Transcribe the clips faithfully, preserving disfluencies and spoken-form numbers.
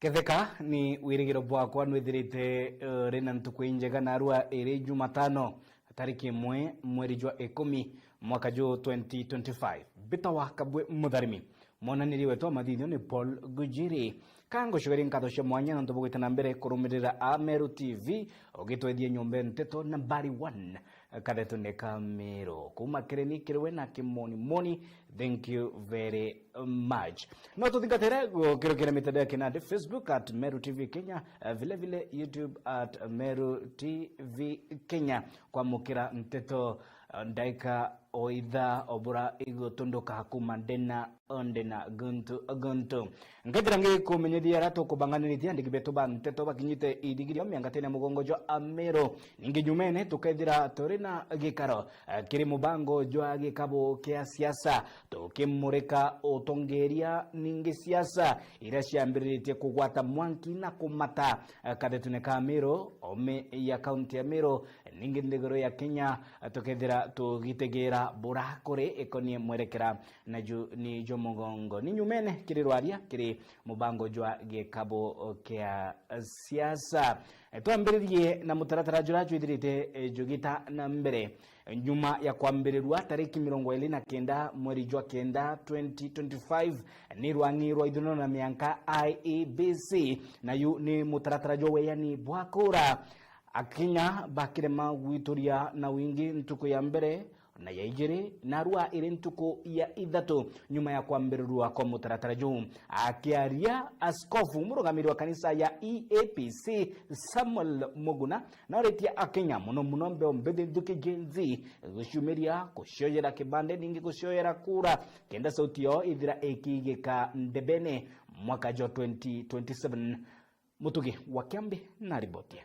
Ketheka ni wirigiro bwakwa nwithirite, eh, ri na ntuku injega, narua iri Jumatano, tariki imwe mweri jwa ikumi, mwaka ju twenty twenty-five. Mbitawa Kabwe Mutharimi. Mwonaniri wetu wa mathithio ni Paul Gujiri. Ka ngucokerie nkatho cia mwanya nontu bwa gwita na mbere kurumirira Ameru T V, ugitwethia nyomba ya nteto nambari one, Kathetune ka Meru. Kuuma kiri ni kiri we na kimoni moni, thank you very much. No tuthingatire gukirukira mitandao ya kinandi, Facebook at Meru T V Kenya, eh, vile vile YouTube at Meru T V Kenya, kwamukira nteto, eh, ndaika o ithaa obura igutunduka kuuma ndena onde na guntu guntu. Nkethira ngikumenyithia aria tukubanganiritie andiki betu ba nteto bakinyite ithigirio miangatene ya mugongo jwa Ameru. Ningi nyumene tukethira turi na gikaro, eh, kiri mubango jwa gikabu kia siasa, tukimurika utongeria ningi siasa iria ciambiritie kugwata mwanki na kumata, eh, kathetune ka Meru, oome ya kaunti ya Meru, ningi nthiguru ya Kenya, eh, tukethira tugitegeera burakuri ikonie mwerekera naju ni jwa mugongo. Ni nyumene kiri rwaria kiri mubango jwa gikabu kia siasa. Twambiririe na mutaratara jura jwithirite, eh, jugita na mbere. Nyuma ya kwambirirua tariki mirongo iri na kenda mweri jwa kenda twenty twenty-five ni rwang'i rwa ithurano na mianka I E B C, na yu ni mutaratara jwa weani bwa kura. Akenya bakirema gwituria na wingi ntuku ya mbere na ya ijiri, narua iri ntuku ya ithatu nyuma ya kwambirirua kwa mutaratara juu. Akiaria, askofu murugamiri wa kanisa ya E A P C Samuel Muguna nauritie Akenya, muno muno mbeu mbithi nthuki Gen Z, guciumiria, gucioyera kibande, ningi gucioyera kura, kenda sauti yao ithira ikigika ndebene mwaka jwa twenty twenty-seven. Mutugi wa Kiambi na riboti.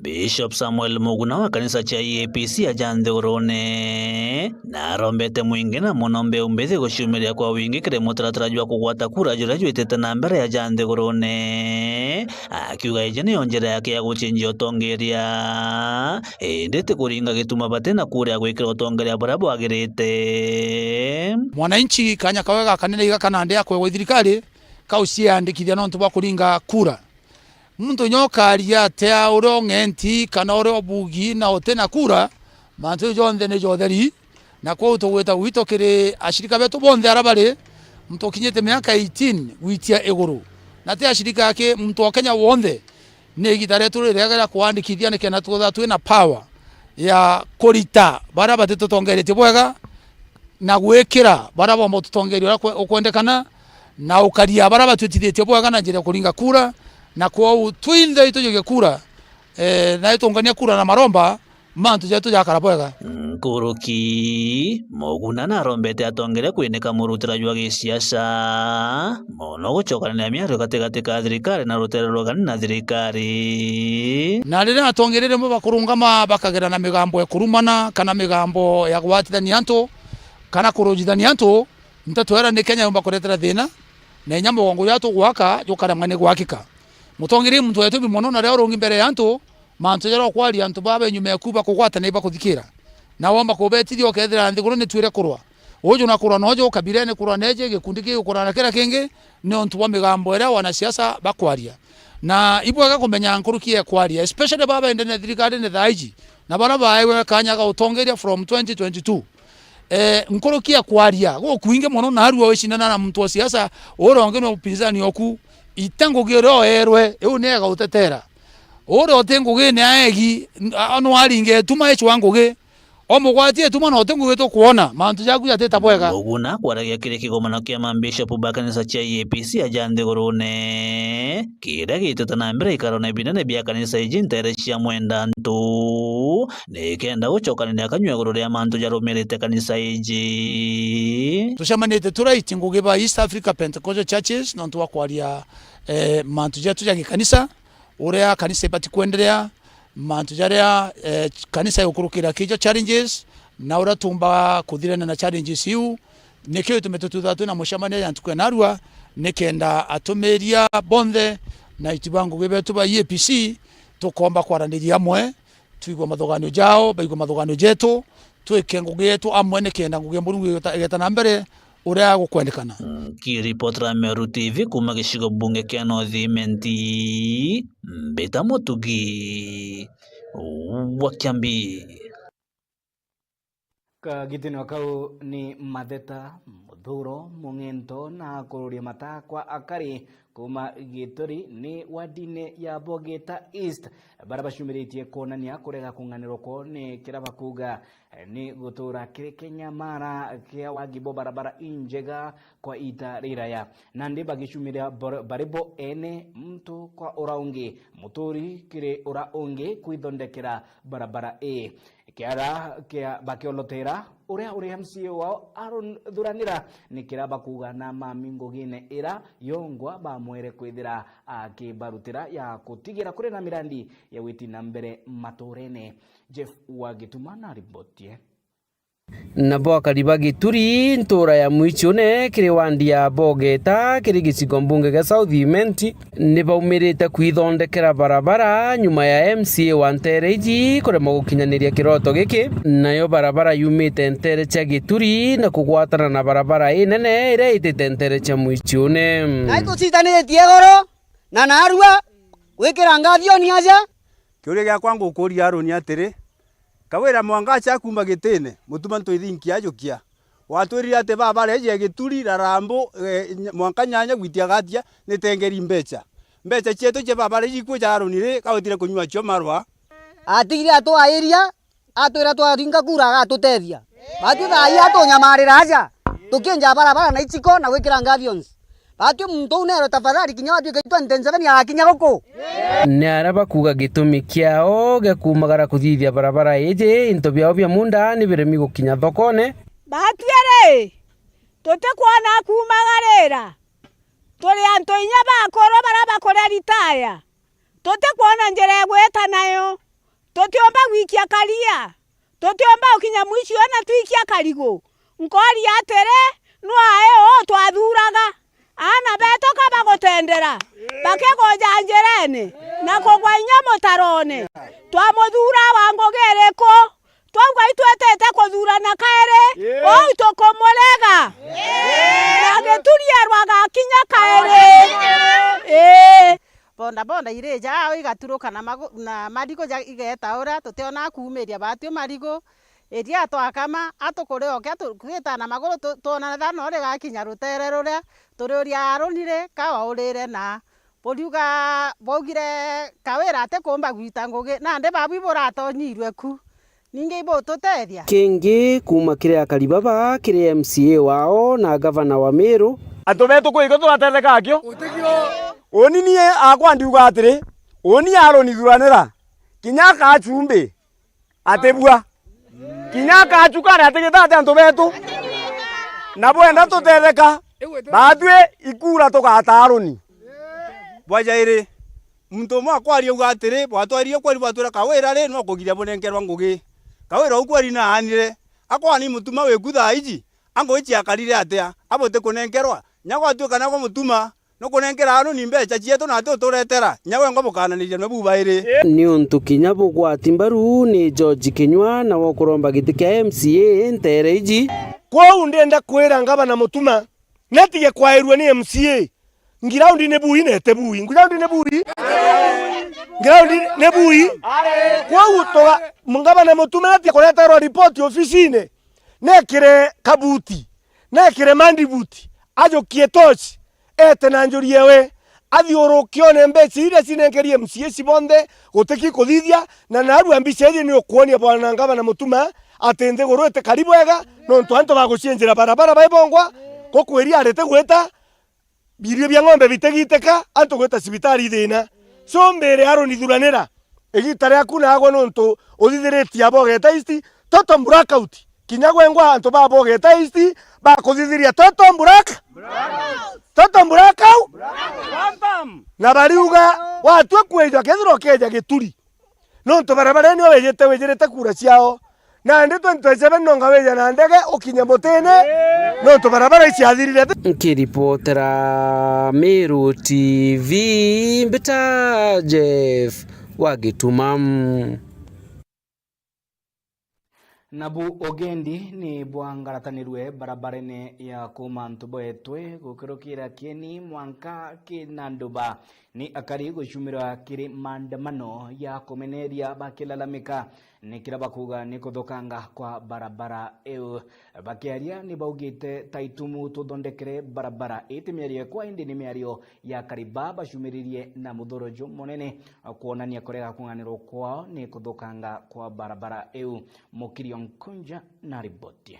Bishop Samuel Muguna wa kanisa cia E A P C aja nthigurune, na arombete mwingi na muno mbeu mbithi guciumiria kwa wingi kiri mutaratara jwa kugwata kura juria jwitite na mbere aja nthigurune, akiuga iji niyo njira yake ya gucinjia utongeria, indi ti kuringa gituma bati na kuria gwikira utongeria buria bwagirite. Mwananchi kanya kawe gaka ni naiga kana ndi akwegwa i thirikari, ka uciandikithia nontu bwa kuringa kura. Muntu inya ukaria atia, uria ung'enti kana uria ubugi na uti na kura, mantu jau jonthe ni ja utheri. Na kwou tugwita gwito kiri ashirika betu bonthe aria bari, muntu ukinyite miaka eighteen gwitia iguru, na ti ashirika aki, muntu wa Kenya wonthe, ni igita rietu ririega ria kwandikithia nikenda twithirwa twina power ya kurita baria batitutongeretie bwega, na gwikira baria bomba ututongeria uria kwe-, ukwendekana, na ukaria baria batwitithitie bwega na njira ya kuringa kura, na kwou twinthe itujugie kura, eh, na itungania kura na maromba, mantu jetu jakara bwega. Nkuruki, Muguna narombete atongeria kwinika murutira jwa gisiasa, mono gucokanania miario gatigati ka thirikari na rutere rwa ugani na thirikari. Na riria atongeria rimwe bakurungama bakagera na migambo ya kurumana kana migambo ya gwatithania antu kana kurujithania antu, nteto iria ni Kenya yumba kuretera thina, na inya mugongo juria tugwaka jukaremwa ni gwakika. Mutongeria i muntu wa itumi mono, na riria urungi mbere ya antu, mantu jaria ukwaria antu baa be nyuma eku bakugwata na ibakuthikira. Na womba kubetithia ukethira nthiguru ni twire kurwa. Uju na kurwa noju, kabirene kurwa neji, gikundi kii gukurana na kiria kingi, ni untu bwa migambo iria wanasiasa bakwaria. Na ibwega kumenya nkuruki ya kwaria, especially baba ende na thirikari ni thaa iji, na baria baewe kanya ga utongeria from twenty twenty-two. Eh, nkuruki ya kwaria gukwingi mono, narua wicindana na muntu wa siasa uria ungi ni upinzani oku, ite ngugi uria oerwe, iu ni ega utetera. Uria uti ngugi ni aegi, n-, a-, no aringe ituma icwa ngugi. Omugwatie ituma na uti ngugi tukwona, mantu jaku jatita bwega. Muguna kwaragia kiri kigomano kia mambishop ba kanisa cia E A P C aja nthigurune, kiria gitite na mbere ikarone binene bia kanisa iji ntere cia mwenda ntu, nikenda gucokanania kanyua iguru ria mantu jarumirite kanisa iji. Tucemanite turaiti ngugi ba East Africa Pentecostal Churches nontu wa kwaria, eh, mantu jetu ja gikanisa, uria kanisa ibati kwenderea, mantu jaria, eh, kanisa igukurukira kijo challenges, na uria tumba kuthirania na challenges iu. Nikio gitumi tututha twina mucemanio ya ntuku ya narua, nikenda atumiria bonthe na aiti ba ngugi betu ba E A P C tukomba kwaraniria amwe, twigue mathuganio jao, baigue mathuganio jetu, twike ngugi yetu amwe nikenda ngugi ya Murungu igeta, igeta na mbere, uria gukwendekana. Nkiripotera Meru T V kuuma gicigo bunge kia North Imenti, mbita Mutugi wa Kiambi. Kagitino kau ni matheta, muthuro, mung'ento na kururia mata kwa akari kuuma Gituri ni wadine ya Bogita East, baria bacumiritie kwonania kurega kung'anirwa kwoo ni kiria bakuuga ni gutura kiri kinyamara kia wagi bwa barabara injega kwa ita riraya. Nandi bagicumiria bor-, bari bo ene, muntu kwa ura ungi, muturi kiri ura ungi kwithondekera barabara ii. Kiara kia bakiolotera uria uri M C A wao Aaron Thuranira, ni kiria bakuuga na mami ngugine ira yongwa bamwere kwithira akibarutira ya gutigira kuri na mirandi ya gwiti na mbere maturene. Jeff wa Gituma na riboti ye. Nabo akari ba Gituri, ntura ya Mwichune, kiri wandi ya Bogeta, kiri gicigo mbunge gia South Imenti, ni baumirite kwithondekera barabara nyuma ya M C A wa nteere iji kuremwa gukinyaniria kiroto giki, nayo barabara yumite nteere cia Gituri na kugwatana na barabara inene iria itite nteere cia Mwichune. Na itucitanitie iguru na narua gwikira ngathioni aja. Kiuria giakwa ngukuria Aroni atiri, Kawira mwanka acha kuuma gitine, mutuma ntwithinkia ajukia. Watwirire ati babara iji ya Gituri, Rarambu, eh, ny-, mwanka nyanya gwitia gatia, ni tengeri mbecha. Mbecha cietu cia babara iji ikwija Aroni ri, kawetire kunyua cio marwa. Atigire atwairia, atwira twaringa kura agatutethia. Batwi thaa ii atunyamarira aja, tukienja barabara na ichiko na gwikira ngathions. Batwi muntu uu neerwe tafadhali kinya watwika itwenty twenty-seven agakinya guku. Ni aria bakuuga gitumi kiao gia kuumagara kuthithia barabara iji, into biao bia muunda ni biremi gukinya thokone. Batwi ri, tutikwona kuumagarira. Turi antu inya bakuru baria bakuria ritaya. Tutikwona njira ya gwita nayo. Tutiumba gwikia karia. Tutiumba gukinya mwicio na twikia karigu. Nkooria atiri, nwae uu twathuuraga? Aana beetu ka bagutendera, bakiguja njireene, na kugwa inya mutaroone? Twamuthuura wa ngugi iriku? Twauga itwitite kuthuurana kairi, uu tukumurega. Na Gituri erwa agakinya kairi. Ii. Boda boda irija au igaturuka na magu-, na marigu ja-, igetaura, tutionaa kuumiria batwi marigu. Iria twakama, a tukuri okia tu-, twita na maguru tu-, twona thana uri gakinya rutere ruria, turiuria Aroni ri, ka waurire na. Buriuga, bwaugire Kawira atikumba gwita ngugi, nandi babwi buratonyirwe ku. Ningi ibututethia? Kingi kuuma kiri akari baba, kiri M C A wao na gavana wa Meru. Antu beetu kwi ikio turatetheka akio? Uuni ni akwa ndiuga atiri, uuni Aroni Thuranira, kinya akaa chumbi, atibua. Kinya akaa chukari atigita ati antu beetu. Na bwenda tutetheka, batwi ikura tugata Aroni. Bwa jairi, muntu umwe akwaria auga atiri, bwatwarire kweri bwatwira Kawira ri, no kugiria bunenkerwa ngugi. Kawira uu kweri naanire. Akwani mutuma wiku thaa iji, a ngugi ciakarire atia, a buti kunenkerwa? Nya gwatuika nagwe mutuma, nukunenkera Aroni mbecha cietu na ati uturetera, nya wengwa bukananiria nwe bubairi. Niuntu kinya bugwati mbaru ni George Kinyua, nawe ukuromba giti kia M C A ntere iji. Kwou ndienda kwira ngavana Mutuma, natige kwairua ni M C A. Ngiraundi ni bui na iti bui. Ngiraundi ni bui. Ngiraundi ni bui. Kwou tuga-, ngavana Mutuma natige kureterwa ripoti ofisine, nekire kabuti, nekire mandibuti, ajukie tochi, ete na njuri ewe, athiuruke one mbecha iria cinenkerie M C As bonthe, gutiki kuthithia, na narua mbica iji ni ukuonia bwana ngavana Mutuma ati nthiguru itikari bwega, nontu antu bagucienjera barabara bai bongwa, gukwiria ariti gwita, birio bia ng'ombe bitigitika, antu gwita cibitari thina. So mbire Aroni Thuranira, igita riaku naagwe nontu uthithiritie Abogeta East, total blackout. Kinya gwengwa antu ba Bogeta East bakuthithiria total black-, total blackout. Na bariuga, watua kwijwa kethirwa ukeja Gituri. Nontu barabara ino wijite, wijirite kura ciao. Nandi twenty twenty-seven nonga wija na ndege ukinye mutine, nontu barabara iciathirire. Nkiripotera Meru T V, mbita Jeff wa Gituma. Nabu ugendi ni bwangaratanirwe barabarene ya kuuma Ntubetwe gukirukira Kieni mwanka Kinanduba ni akari gucumira kiri maandamano ya kumeneria bakilalamika ni kiria bakuuga ni kuthukanga kwa barabara iu. Bakiaria ni baugite, "Ta itumu tuthondekere barabara." Ii ti miario ekwa, indi ni miario ya akari baa bacumiririe na muthuro jumunene kwonania kurega kung'anirwa kwao ni kuthukanga kwa barabara iu. Mukiri Onkunja na riboti.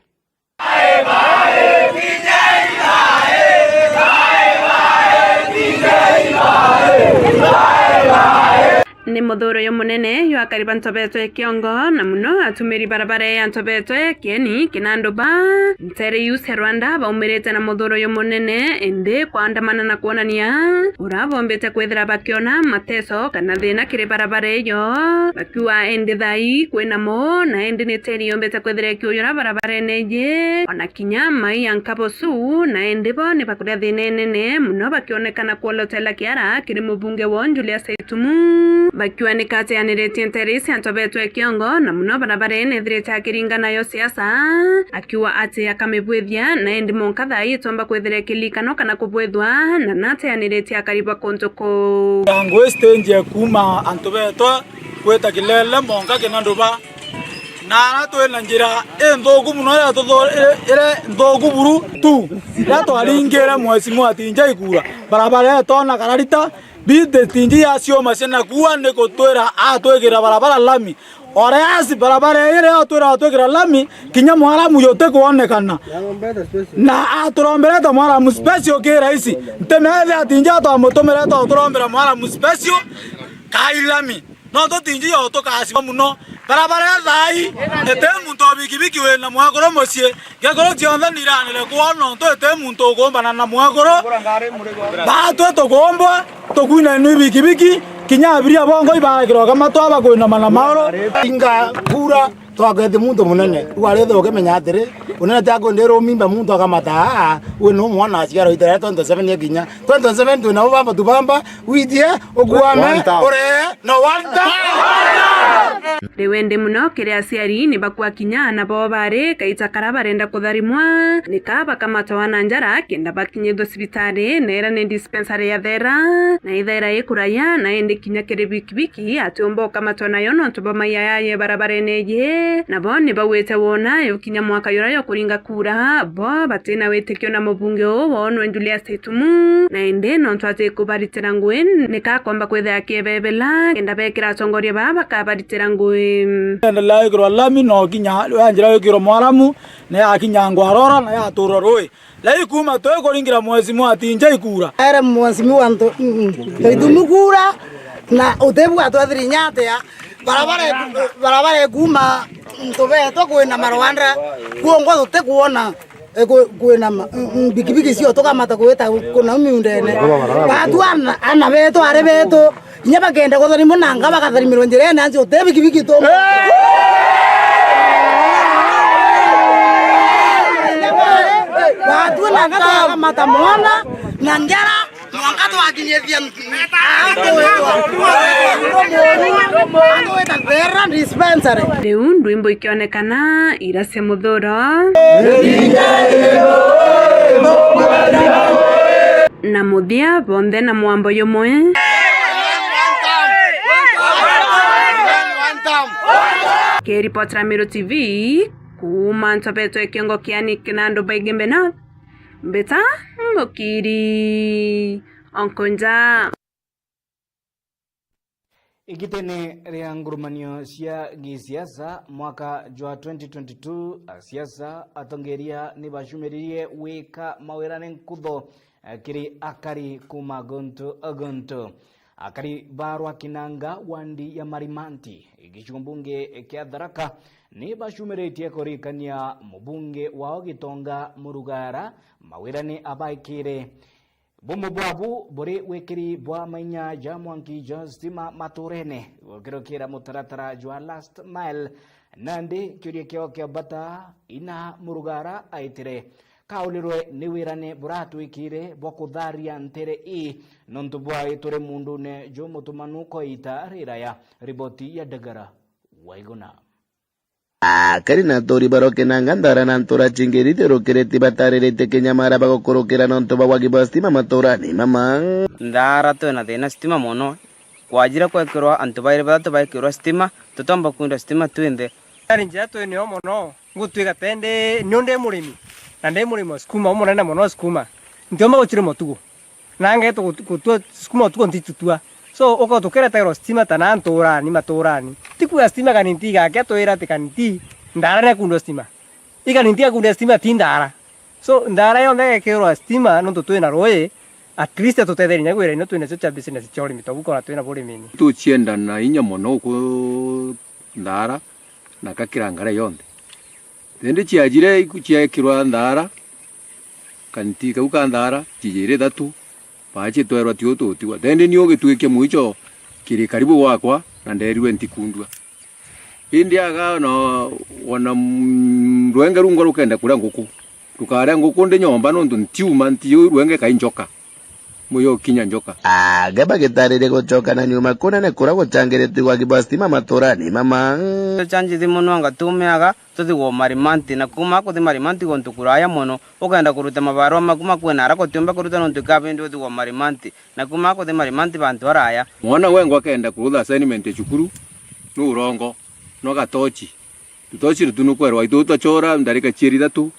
Ni muthuro jumunene jwa akari ba Ntubetwe Kiongo, na muno atumiri barabara ya Ntubetwe Kieni Kinanduba. Nteere iu cia Rwanda baumirite na muthuro jumunene, indi kwaandamana na kwonania uria bombite kwithira bakiona mateso kana thina kiri barabara ijo, bakiuga indi thaa ii kwina mo, na indi ni teri yombite kwithira ikiujura barabarene iji, ona kinya mai ya nkabosu, na indi bo ni bakuria thina inene muno, bakionekana kuolotela kiara kiri mubunge wao Julius Itumu, bakiuga ni kateaniritie nteere cia Ntubetwe Kiongo, na muno barabara ii nethirite akiringa nayo siasa, akiuga ati akamibwithia, na indi mwanka thaa ii itomba kwithira ikilikanwa kana kubwithwa, na nateaniritie akari ba kuntu kuu. Yangu stage ya kuuma Ntubetwe gwita Kilele mwanka Kinanduba. Na ara twina njira inthuku muno iria tuthu-, iri, iri nthuku buru tu. Riria twaringire Mheshimiwa Tinjai kura, barabara iria twona kararita, bite Tinjai ya cioma cia nakua ni kutwira atwikira barabara lami. Oreasi barabara ii riria atwira atwikira lami, kinya mwaramu juti kwonekana. Na aturomberete mwaramu special ki raisi. Ntimethi ati Tinjai twamutumire twa turombera mwaramu special kai lami. No tutinji yo tukasiba muno. Barabara ya thaa ii, iti muntu wa bikibiki wina mwekuru mucii. Ngekuru cionthe niranire kwona nontu iti muntu ukumbana na mwekuru. Batwi tukumbwa, tukwina ni bikibiki, kinya abiria bongo ibaekirwa kamatwa bakwinama na mauru. Inga kura. Twaketi muntu munene, riu arithe ukimenya atiri, unene ti akwendire umimba muntu akamata, aa, we nu mwana aciarwa itera twenty seven yekinya. Twenty seven twina ubamba tubamba, witie, ukuame, one time. Ure, no one time. Riu indi muno kiri aciari ni bakua kinya aana bao bari kaita kara barenda kutharimwa, nika bakamatwa na njara kenda bakinyithwa cibitari, na ira ni dispensary ya Thera, na ithaira ikuraya, na indi kinya kiri bikibiki atiumba ukamatwa nayo nontu bwa maiyayaye barabarene iji. Nabo ni bauite wona yukinya mwaka yura yo kuringa kura, bo batina witikio na mubunge uu wonwe Julius Itumu, na indi nontu atikubaritira ngui, nikakomba kwithira akibebela kenda bekira atongoria baa bakabaritira ngui. Endelea ikirwa lami no kinya ya njira ikirwa mwaramu, na yakinya ngwarora, na yaturwa rui. Lai kuuma twi kuringira Mheshimiwa Tinjai kura. Ere Mheshimiwa Nto-, mm, Itumu kura, na utibu atwethiri inya atia. Barabara, barabara ikuuma Ntubetwe kwina marwanda, kwongwa tutikuona, e, kwi-, kwina ma-, mm, mm, bikibiki cio tukamata kwita kuna miundene. Batu ana, ana betu, ari betu, Inya bakenda kutharimwa na nga bakatharimirwa njirene anci uti bikibiki tu. Batue na nga twakamata mwana na njara mwanka twakinyithia atwita Thera dispensary. Riu ndwimbo ikionekana ira cia muthuro. Na muthia bonthe na mwambo jumwe. Kiripotera Meru T V kuuma Ntobetwe kiongo kia Nick na andu baingi mbena mbeta Mukiri Onkonja. Igitene ria ngurumanio cia gisiasa mwaka jwa twenty twenty-two, asiasa atongeria ni bacumiririe gwika mawirane nkutho, eh, kiri akari kuma guntu guntu. Akari ba Rwakinanga, wandi ya Marimanti, gicigo mbunge kia Tharaka, ni bacumiritie kurikania mubunge wao Gitonga Murugara mawirane abaikire. Bumwe bwabu buri wikiri bwa mainya ja mwanki ja stima maturene, gukirukira mutaratara jwa last mile. Nandi kiuria kiao kia bata, ina Murugara aitire, kaulirwe ni wirane buratwikire bwa kutharia ntere ii, nontu bwai turi mundune jumutumanu kwa ita riraya. Riboti ya Dagara Waiguna. Akari na aturi barokinanga Ndara na ntura cingi iria ithiurukirite batariritie kinyamara bagukurukira nontu bwa wagi bwa stima maturani mama. Ndara twina thina stima mono. Kwajire kwekirwa antu bairi bathatu baikirwa stima, tutomba kwinda stima twinthe. Ari njira twi nio mono, ngutwika tende nio ndi murimi, na ndi murimi wa sukuma, umunene mono wa sukuma. Ntiumba gucirima utuku. Na ngeto gutu-, gutua sukuma utuku ntitutua. So, uko tukireterwa stima ta na nturani, maturani. Tikuga stima kaniti igakia twira ati kaniti, Ndara ni akundwa stima. Ikaniti akundwa stima ti Ndara. So, Ndara yonthe igekirwa stima nontu twina rui, at least tutetherie inya gwira ino twina cio cia business cia urimi, tobu kona twina burimini. Tucienda na inya mono uku Ndara na kakira Ngara yonthe. Indi ciajire iku ciekirwa Ndara, kanti kau ka Ndara, cijire ithatu, baacitwerwa tiu tutigwa. Indi ni ugitwike mwicho kiri karibu gwakwa, na nderirwe ntikundua. Indi aga ona, ona, mm, rwenge rungwa rukenda kuria nguku. Ndukaria nguku ndi nyomba nontu ntiuma nti rwenge kai njoka. Muyo kinya njoka. Aga bagitariria gucoka na nyuma kunene kuria gucangiritwe wagi bwa stima maturani mama. Chanjithi mono anga tumiaga tuthi gwa Marimanti, na kuma kuthi Marimanti guntu kuraya mono, ukenda kuruta mabarua maku ma kwina ara gutiumba kuruta nontu ikabindi uthi gwa Marimanti, na kuma kuthi Marimanti bantu araya. Mwana wengwa akenda kurutha assignment ya cukuru, ni urongo, no gatochi. Tutochi rutu nukwerwa itu twachora ndarika chieri ithatu,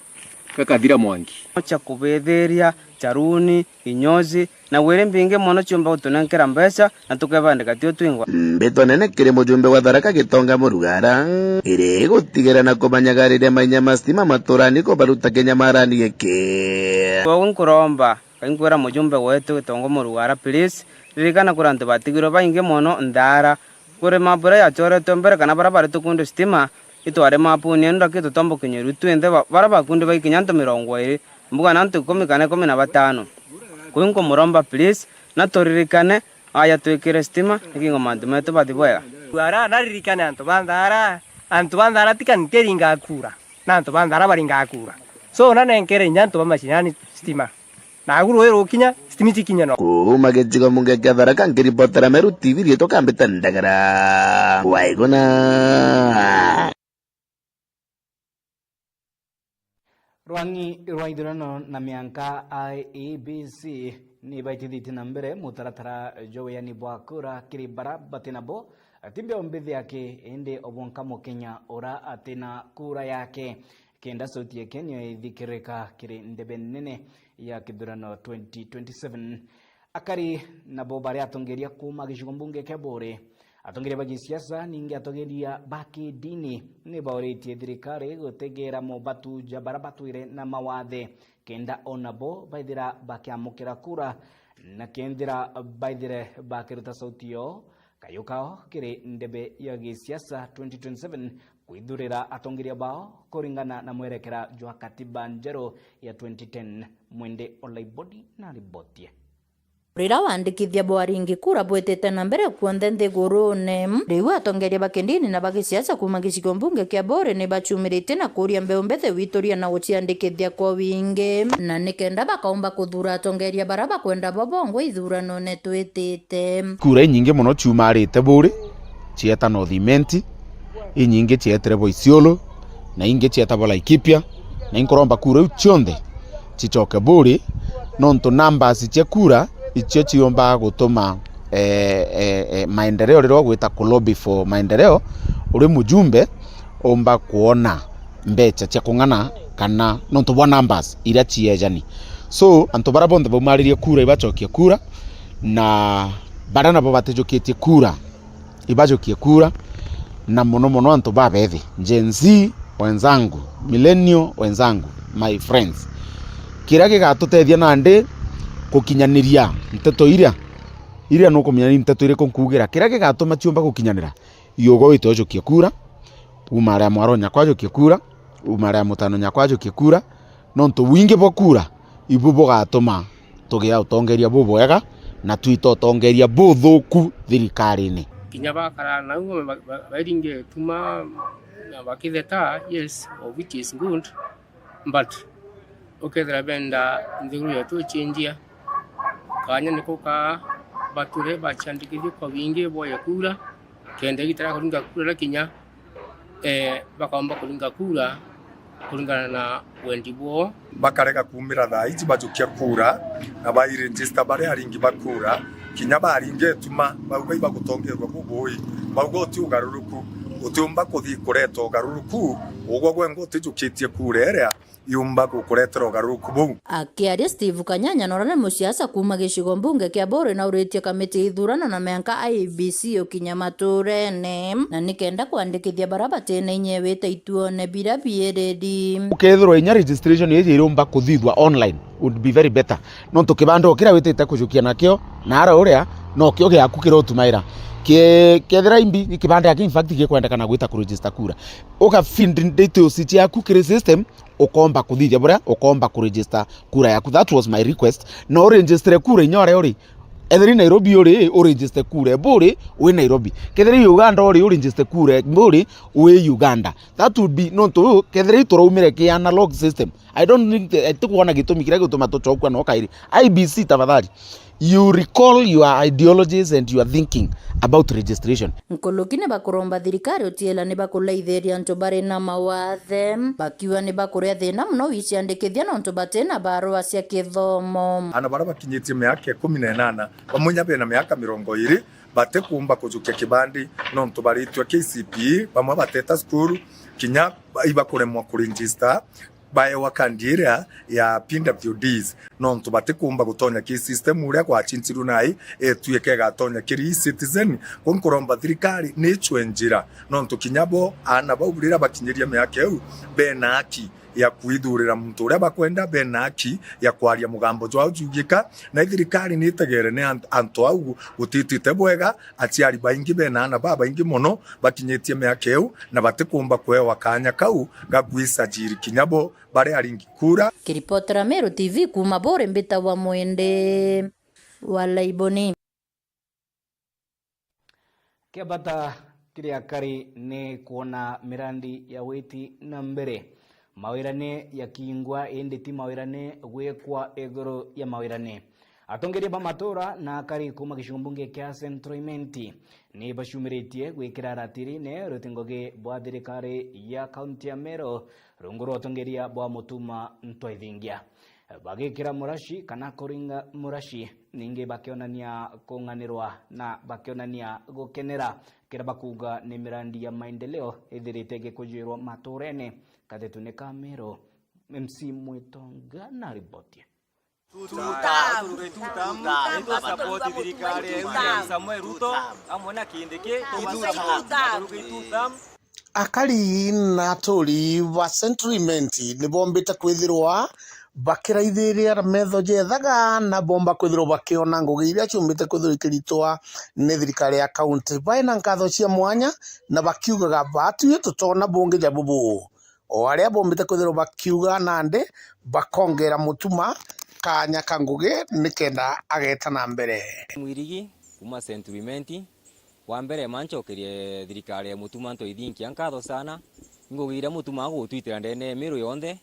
gakathira mwanki. Cha kubithiria, charuni, inyozi, na gwiri mbingi mono chiumba gutunenkera mbeca, na tukebandika tio twingwa. Mbitwa nene kiri mujumbe wa Tharaka Gitonga Murugara, iri gutigira na kumanyagariria mainya ma stima maturani kubaruta kinyamarani giki. Koguo nkuromba, Ngai nkwira mujumbe wetu Gitonga Murugara, please, ririkana kuri antu batigirwe baingi mono Ndara, kuri mabura yachoretwe mbere kana bara bari tukundu stima, itwari mapuni enu ndaki tutomba kinyirwa twinthe ba-, bara bakundi baikinya antu mirongo iri, mbuga na antu ikumi kana ikumi na batano. Kuu nkumuromba please, na turirikane, aya twikire stima, nikingo mantu metu bathi bwega. Ara naririkane antu ba Ndara, antu ba Ndara ti kaniteri ngakura, na antu ba Ndara bari ngakura. So, na nenkere inya antu ba mashinani stima. Nagu rui rukinya, stima itikinya no. Kuuma gicigo mbunge kia Tharaka, nkiripotera Meru T V, riitwa Kambita Ndagara. Waiguna. Rwang'i rwa ithurano na mianka I E B C ni baitithitie na mbere mutaratara jwa wiani bwa kura kiri bara bati nabo, ati mbio mbithi yake, indi o bwonka Mukenya ura ati na kura yake. Kenda sauti yake niyo ithikirika kiri ndebe nene ya kithurano twenty twenty-seven. Akari nabo bari atongeria kuuma gicigo mbunge kia Buuri. Atongeria ba gisiasa ningi atongeria ba kidini ni bauritie thirikari gutegera mobatu ja bara batwire na mawathe, kenda o nabo baithira bakiamukira kura, na kethira baithire bakiruta sauti yo, kayu kao kiri ndebe ya gisiasa twenty twenty-seven, kwithurira atongeria bao kuringana na mwerekera jwa katiba njeru ya twenty ten. Mwende Olaibodi na riboti. Riria wandikithia bwa ringi kura bwitite na mbere kuonthe nthigurune, riu atongeria ba kidini na ba gisiasa kuuma gicigo mbunge kia Buuri ni bacumiritie na kuuria mbeu mbithi wituria na guciandikithia kwa wingi, na nikenda bakaumba kuthuura atongeria bara bakwenda bo bongwa ithuranone twitite. Kura inyingi mono ciumarite Buuri, cieta North Imenti, inyingi cietire bo Isiolo, na ingi cieta bo Laikipia, na inkuromba kura iu cionthe cicoke Buuri, nontu numbers cia kura icio ciumbaga gutuma, eh, eh, eh, maendeleo, riria ugwita ku lobby for maendeleo, uri mujumbe, umba kwona mbecha cia kung'ana kana nontu bwa numbers iria ciejani. So, antu baria bonthe baumaririe kura ibacokie kura, na baria nabo batijukitie kura ibajukie kura, na mono mono antu babethi, Gen Z wenzangu, millennial wenzangu, my friends. Kiria gigatutethia nandi gukinyaniria nteto iria, iria nukumenya ni nteto iriku nkuugira, kiria gigatuma ciumba gukinyanira, iugo wite ujukie kura, uuma aria mwaro nyakwa ajukie kura, uuma aria mutano nyakwa ajukie kura, nontu wingi bwa kura ibu bugatuma tugia utongeria bubwega na twita utongeria buthuku thirikarine. Kinya bakara nau ba-, ba-, bairinge tuma na bakitheta, yes, of which is good, but ukethira benda nthiguru yetu ichenjia, kanya niko kaa bature baciandikithie kwa wingi boye kura, kenda igita ria kuringa kura riakinya, Eh, bakaomba kuringa kura kuringana na wendi bwoo. Bakarega kuumira thaa iji bajukia kura na bairegister baria aringi ba kura, kinya baringa ituma, bauga ibagutongerwa bubui, bauga uti ugaruruku, utiumba kuthi kureta ugaruruku, ugwe gwenga utijukitie kura iria yumba gukuretera ugaruruku buu. Akiaria, Steve Kanyanya na uria ni musiasa kuuma gicigo mbunge kia Buuri nauritie kamiti ya ithurano na mianka I E B C ukinya maturene na nikenda kwandikithia baria batina inya ya wita ituone biria biiriri. Ukethirwa inya registration iji irumba kuthithua online would be very better. Nontu kibanda o kiria witite kujukia nakio na ara uria nokio giaku kiria utumaira. Ki-, kethira imbi kibanda yake in fact gikwendekana gwita kuregister kura. Uga feed details ciaku kiri system, ukomba kuthithia buria, ukomba kuregister kura yaku. That was my request. Na uregistre kura inya uria uri. Ethira i Nairobi uri, uregistre kura e Buuri wi Nairobi. Kethira i Uganda uri, uregistre kura e Buuri wi Uganda. That would be, nontu kethira i turaumire ki analog system, I don't think, I tikuona gitumi kiria gituma tucokua no kairi. I E B C, tafadhali, you recall your ideologies and your thinking about registration. Nkuruki ni bakuromba thirikari utiela ni bakulaithiria antu bari na mawathe, bakiuga ni bakuria thina mono wiciandikithia nontu batina barua cia kithomo. Ana baria bakinyitie miaka ikumi na inana, bamwe inya bena miaka mirongo iiri, batikumba kujukia kibandi nontu baritue K C P E, bamwe bateta cukuru, kinya ibakuremwa kuregister baewa kandi iria ya P W Ds, nontu batikumba gutonya ki system uria gwacintirue nai ituike igatonya kiri e-citizen. Ku nkuromba thirikari ni icwe njira, nontu kinya bo aana bau riria bakinyiria miaka iu, bena haki ya kwithurira muntu uria bakwenda, bena haki ya kwaria mugambo jwao jugika, na thirikari ni itegere ni ant-, antu au gutitite bwega, aciari baingi bena aana babaingi mono bakinyitie miaka iu, na batikumba kuewa kaanya kau ga kwisajili kinya bo bari aringi kura. Kiripotera Meru T V kuuma Buuri, mbitagwa Mwende wa Laiboni. Kia bata kiri akari ni kwona mirandi ya witi na mbere. Mawirane yakingwa, indi ti mawirane gwikwa iguru ya mawirane. Atongeria ba matura na akari kuuma gicigo mbunge kia Central Imenti ni bacumiritie gwikira ratirine ruti ngugi bwa thirikari ya kaunti ya Meru rungu rwa utongeria bwa Mutuma Ntwaithingia, bagikira muraci kana kuringa muraci, ningi bakionania kung'anirwa na bakionania gukenera kiria bakuuga ni mirandi ya maendeleo ithirite igikujirwa maturene. Kathetune ka Meru, M C Mwitonga na riboti. Akari na aturi ba Central Imenti ni bombite kwithirwa bakiraithiria na metho jethaga, na bomba kwithirwa bakiona ngugi iria ciumbite kwithirwa ikiritwa ni thirikari ya kaunti. Baina nkatho cia mwanya na bakiugaga, "Batwi tutona bungi ja bubu." O aria bombite kwithirwa bakiuga nandi bakongera Mutuma kaanya ka ngugi nikenda ageta na mbere. Mwirigi kuma Central Imenti. Wa mbere, ma ncokerie thirikari ya Mutuma Ntwaithingia nkatho sana. Ngugi iria Mutuma agutwitira ndene ya Miru yonthe,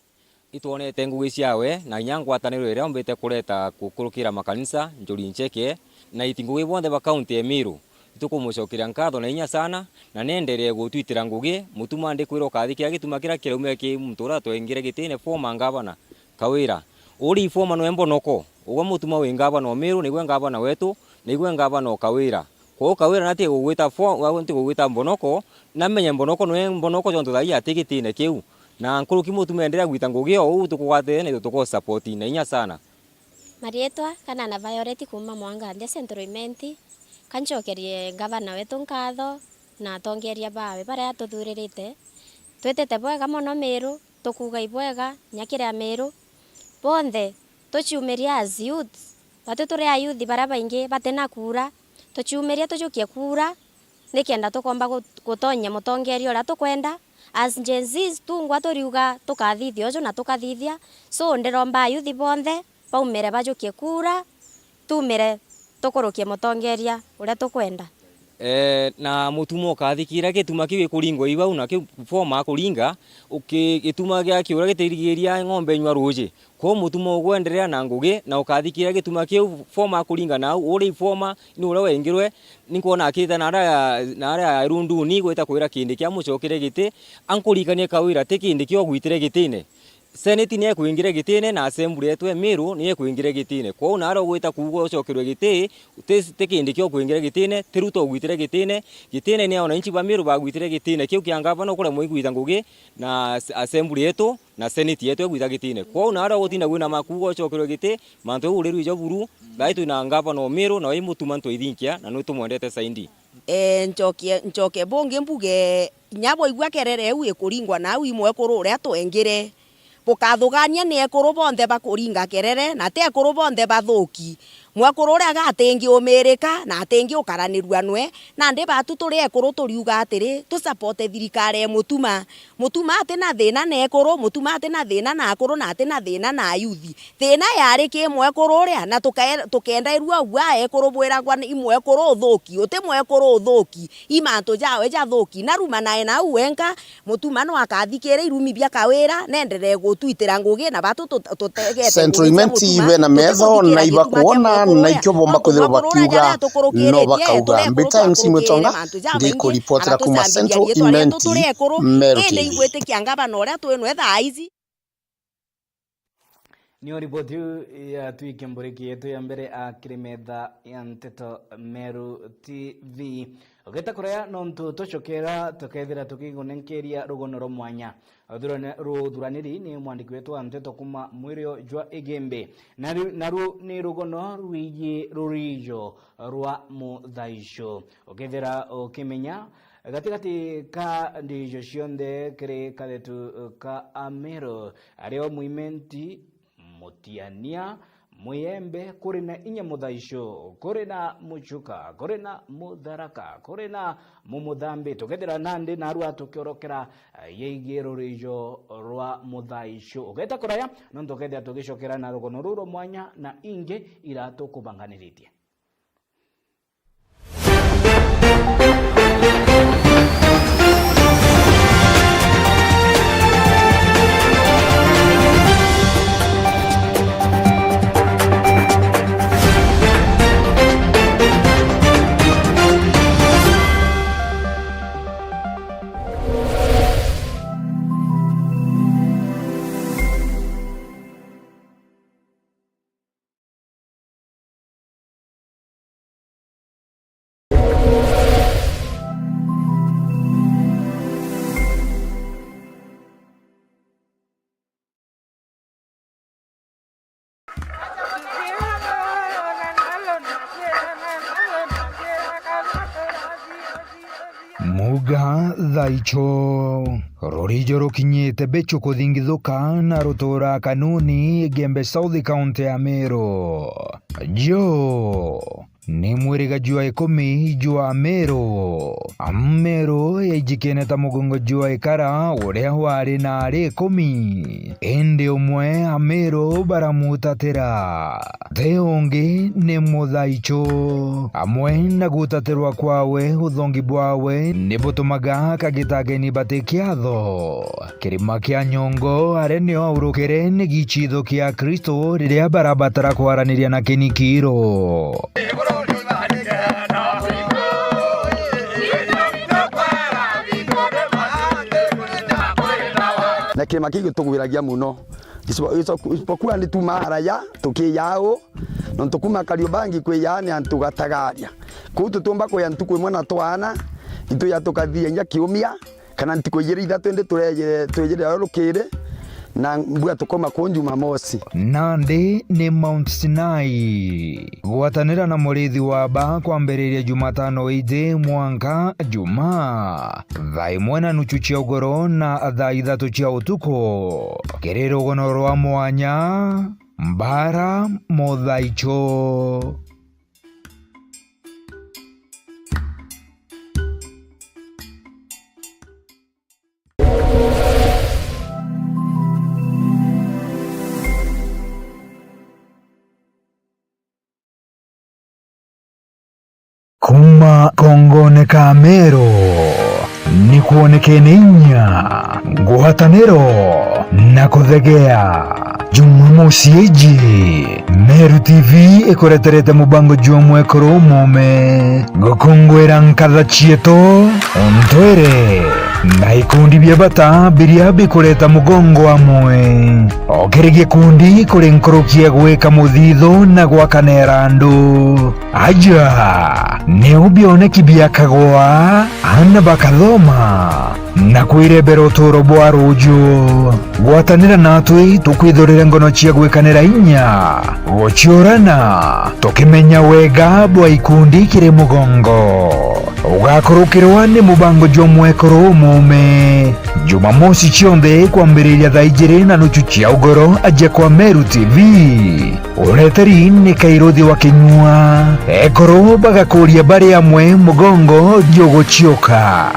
itwonete ngugi ciawe na inya ngwataniro iria ombite kureta gukurukira makanisa, Njuri Ncheke, na iti ngugi bonthe ba kaunti ya Miru. Itukumucokeria nkatho na inya sana, na nenderee gutwitira ngugi. Mutuma ndikwira ukathi kiria gituma kiria kiraumire ki muntu uria twengire gitine, former ngavana Kawira. Uri former nwe Mbonoko, ugwe Mutuma wi ngavana o Miru, nigwe ngavana wetu, nigwe ngavana o Kawira. Kwou Kawira nati gugwita fo-, nti gugwita Mbonoko, namenye Mbonoko nwe Mbonoko jontu thaa ii ati gitine kiu. Na nkuruki Mutuma enderea gwita ngugi o uu tukugwatire na itwe tuko support na inya sana. Marietwa kana na Violet kuuma Mwanga nthi Central Imenti. Kancokerie ngavana wetu nkatho na atongeria bawe baria atuthuririte. Twitite bwega mono Miru, tukuuga ibwega nya kiri Amiru bonthe. Tuciumiria as youths, batwi turi ayuthi baria baingi batina kuura, tuciumiria tujukie kuura nikenda tukomba gu-, gutonyia mutongeria uria tukwenda. As Gen Zs tungwa turiuga tukathithia uju na tukathithia, so ndiromba ayuthi bonthe baumire bajukie kuura, tumire tukurukie mutongeria uria tukwenda. Eh, na mutuma ukathikira gituma kiu gikuringwa i bau, na kiu former akuringa, uki-, gituma gia kiura gitirigiria ng'ombe inyua ruuji. Kwou mutuma ugwenderea na ngugi, na ukathikira gituma kiu former akuringa nau, uria i former ni uria wengirwe, ni nkwona akirita na aria, na aria irunduni gwita kwira Kindiki amucokere giti, ankurikanie Kawira ti Kindiki ugwitire gitine. Senate ni ekwingira gitine na assembly yetu e Meru ni ekwingira gitine. Kwou naria ugwita kuuga ucokerwe giti, ti, ti Kindiki ukwingira gitine, ti Ruto ugwitire gitine, gitine ni wananchi ba Meru bagwitire gitine. Kiu kia ngavana ukuremwa igwita ngugi na as-, assembly yetu na senate yetu igwita gitine. Kwou naria ugutinda gwina makuuga ucokerwe giti, mantu jau urirwi ja buru, thaai twina ngavana o Meru na wi mutuma ntwaithinkia na ni tumwendete saindi. Eh, ncokie, ncoke bungi mbuge, inya bwaigua kerere iu ikuringwa nau i mwekuru uria twengire. Bukathugania ni ekuru bonthe bakuringa kerere, na ti ekuru bonthe bathuki. Mwekuru uria agatingiumirika, na atingiukaranirua nwe. Nandi batu turi ekuru turiuga atiri, tusapote thirikari e Mutuma. Mutuma ati na thina na ekuru, Mutuma ati na thina na akuru, na ati na thina na ayuthi. Thina yari ki mwekuru uria, na tukae-, tukendairua ugua ekuru bwiragwa ni mwekuru uthuki, uti mwekuru uthuki, i mantu jawe jathuki. Naruma nae nau wenka, Mutuma no akathikire irumi bia Kawira, nenderee gutwitira ngugi, na batu tut-, tutegete Central ngugi cia Imenti Mutuma, ibe na metho, na ibakwona, na ikio bomba kwithirwa bakiuga, no bakauga. Mbita M C Mwitonga, ndikuripotera kuma Central Imenti, Meru T V. Igwitikia ngavana uria twinwe thaa ici. Niyo riboti iu yatwike mburiki yetu ya mbere, a, kiri metha ya nteto Meru T V. Ugeta kuraya nontu tucokera tukethira tukigunenkeria rugono rwa mwanya. Ruthurane-, ruthuraniri ni mwandiki wetu wa nteto kuma mwirio jwa Igembe. Naru-, naru ni rugono rwiji rurijo rwa muthaico. Ukethira ukimenya, gatigati ka ndijo cionthe kiri kathetu ka Ameru, ario Mwimenti, Mutiania, Mwiembe, kuri na inya Muthaico, kuri na Muchuka, kuri na Mutharaka, kuri na Mumuthambi. Tukethira nandi narua tukiorokera, eh, yegii rurijo rwa Muthaico. Ugeta kuraya, nontu ukethira tugicokera na rugono ruu rwa mwanya na ingi ira tukubanganiritie. Muga thaicho. Rurijo rukinyite bichu kuthingithuka na rutura Kanuni, Igembe South, County ya Meru. Jo ni mwiriga jwa ikumi jwa Meru. Meru yaijikene ta mugongo jwa ikara uria wari na ari ikumi. Indi umwe Ameru baramutatira. Ti ungi ni Muthaicho. Amwe na gutatirwa kwawe, uthongi bwawe ni butumaga akagita ageni bati kiatho. Kirima kia Nyongo, aria nio aurukire, ni gichitho kia Kristo riria barabatara kwaraniria na kinikiro. Na kirima kiu gitugwiragia muno. Isipo-, isipo-, isipokuwa ni tumaa haraya, tukiyaa uu, nontu kuuma Kariobangi kwiyaa ni antu gatagaria. Kuu tutiumba kwija ntuku imwe na twaana, itwija tukathiria inya kiumia, kana ntuku ijiri ithatu indi turejire, twejire o rukiri, na mbua tukauma kuu Jumamosi. Nandi ni Mount Sinai. Gwatanira na murithi wa ba kwambiriria Jumatano iji mwanka Jumaa, thaa imwe na nuchu cia ugoro na thaa ithatu cia utuku, kiri rugono rwa mwanya, Mbara Muthaicho. Kuma kongone ka Meru, ni kwonekene inya, ngwataniro na kuthegea. Jumamosi iji, Meru T V ikureterete mubango jwa mwekuru umume, gukunguira nkatha cietu, untwire, na ikundi bia bata biria bikureta mugongo amwe. O kiri gikundi kuri nkuruki ya gwika muthithu na gwakanira andu. Aja, niu bioneki biakagwa, aana bakathoma, na kwirebera uturo bwa ruju. Gwatanira natwi tukwithurire ngono cia gwikanira inya, guciurana, tukimenya wega bwa ikundi kiri mugongo. Ugakurukirwa ni mubango jwa mwekuru umume, Jumamosi cionthe kwambiriria thaa ijiri na nuchu cia ugoro aja kwa Meru T V. Ureteri ni Kairuthi wa Kinyua. Ekuru bagakuria bari amwe mugongo juguciuka.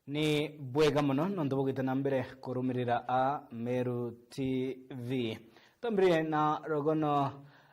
Ni bwega mono nontu bugite na mbere kurumirira a Meru T V. Twambirie na rugono,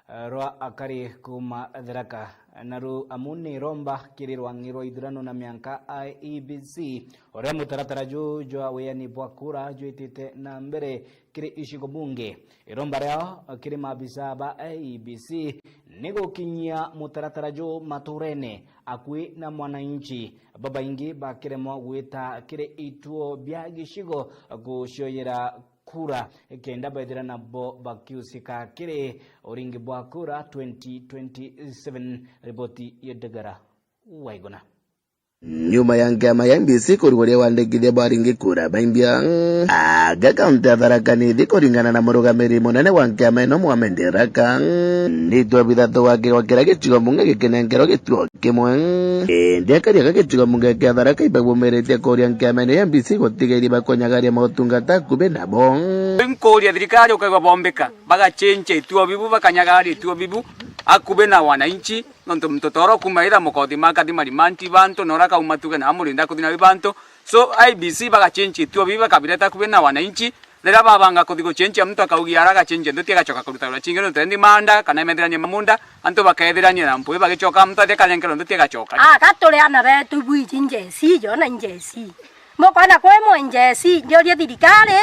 eh, rwa akari kuuma Tharaka, naru amu ni iromba kiri rwang'i rwa ithurano na mianka I E B C, uria mutaratara juu jwa wiani bwa kura jwitite na mbere kiri icigo bunge. Iromba riao kiri maabisa ba I E B C ni gukinyia mutaratara juu maturene akui na mwananchi. Babaingi bakiremwa gwita kiri ituo bia gicigo gucioyera kura, kenda bethira nabo bakiusika kiri uringi bwa kura twenty twenty-seven. Riboti ya Ndagara Waiguna. Nyuma ya nkiama ya I E B C kurigwa ria wandikithia bwa aringi kura baimbia, aga kaunti ya Tharaka Nithi kuringana na murugamiri munene wa nkiama ino Mohamed Raka, ni ituo bithatu gwa kigwa kiria gicigo mbunge gikinenkerwa gituo kimwe. Indi akari aga gicigo mbunge kia Tharaka ibabumiritie kuria nkiama ino ya I E B C gutiga iri bakunyagaria motungata akubi nabo. Nkuria thirikari ukaigua bombika, bagacenjia ituo bibu, bakanyagaria ituo bibu akubi na wananchi. Nontu muntu ta uria ukuuma ira mukothi makathi marimanti bantu, na uria akauma tuge na amurinda kuthi nabi bantu. So, I E B C bagachenji ituo bibi bakabireta akubi na wananchi. Riria babanga kuthi guchenjia, muntu akaugia ara agachenjia nduti agachoka kuruta wira chingi, nontu endi manda kana emethirania mamunda, antu bakethirania na mpui bagichoka, muntu athi akanenkera nduti agachoka. Aka turi ana betu bwiji njeci, jona njeci. Mukwona kwi munjeci, ndiurie thirikari,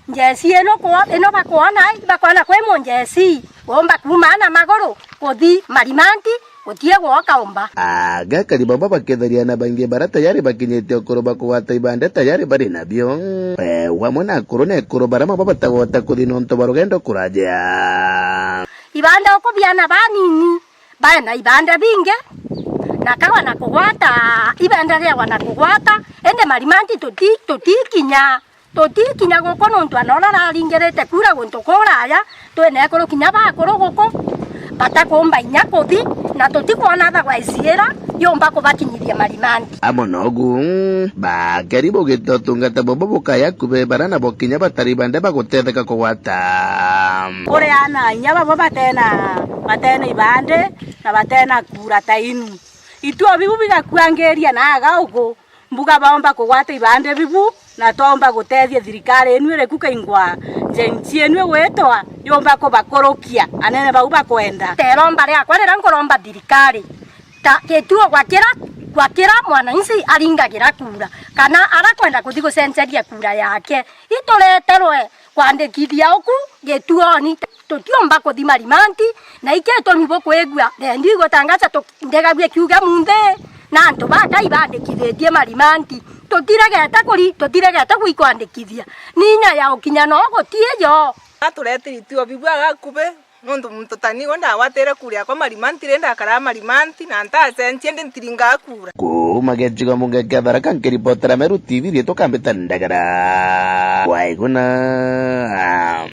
njeci ino kwo-, ino bakwona, bakwona kwi munjeci, womba kuuma na maguru kuthi marimanti, gutie gwoka umba. Aga akari baba baketharia na baingi bara tayari bakinyite ukuru ba kugwata ibande tayari bari nabio. Eh, wamwe na akuru na ekuru bara mabo batagwata kuthi nontu bwa rugendo kuraja. Ibande ukubiana banini, baena ibande bingi, na kagwa na kugwata, ibande riagwa na kugwata, indi marimanti tuti-, tutikinya, tutikinya guku nontu anora raringirite kura guntu kuraya, twina ekuru kinya bakuru guku, batakumba inya kuthi, na tutikwona otherwise ira yumba kubakinyithia marimanti. Amwe nogu, bakeri bugite utungata bobo bukaya akubi bara nabo kinya batari bande bagutetheka kugwata. Kuri ana inya babo batena, batena ibande na batena kura ta inu. Ituo bibu bigakuangiria na aga ugu, mbuga baomba kugwata ibande bibu, na twaomba gutethia thirikari inu iri ku kaingwa, njenchi inu igwitwa yomba kubakurukia anene bau bakwenda. Teromba riakwa riria nkuromba thirikari, ta gituo gwa kira, gwa kira mwananchi aringagira kura, kana arakwenda kuthi gucenjeria kura yake, itureterwe kwandikithia uku gituoni. Tutiumba kuthi marimanti, na iki itumi bukwigua redio igutangaza tu-, ndegagua ikiuga munthi na antu bakai bandikithitie marimanti. Tutiregete kuri-, tutiregete gwikwandikithia. Ni inya ya ukinya no gutiyo. Aturetiri ituo bibu agakubi, Nontu muntu ta nigo ndagwatire kura yakwa Marimanti, ri ndakaraa Marimanti, na ntacenjie ndi ntiringaa kura. Kuuma gicigo mbunge kia Tharaka, nkiripotera Meru T V, riitwa Kambita Ndagara. Waiguna.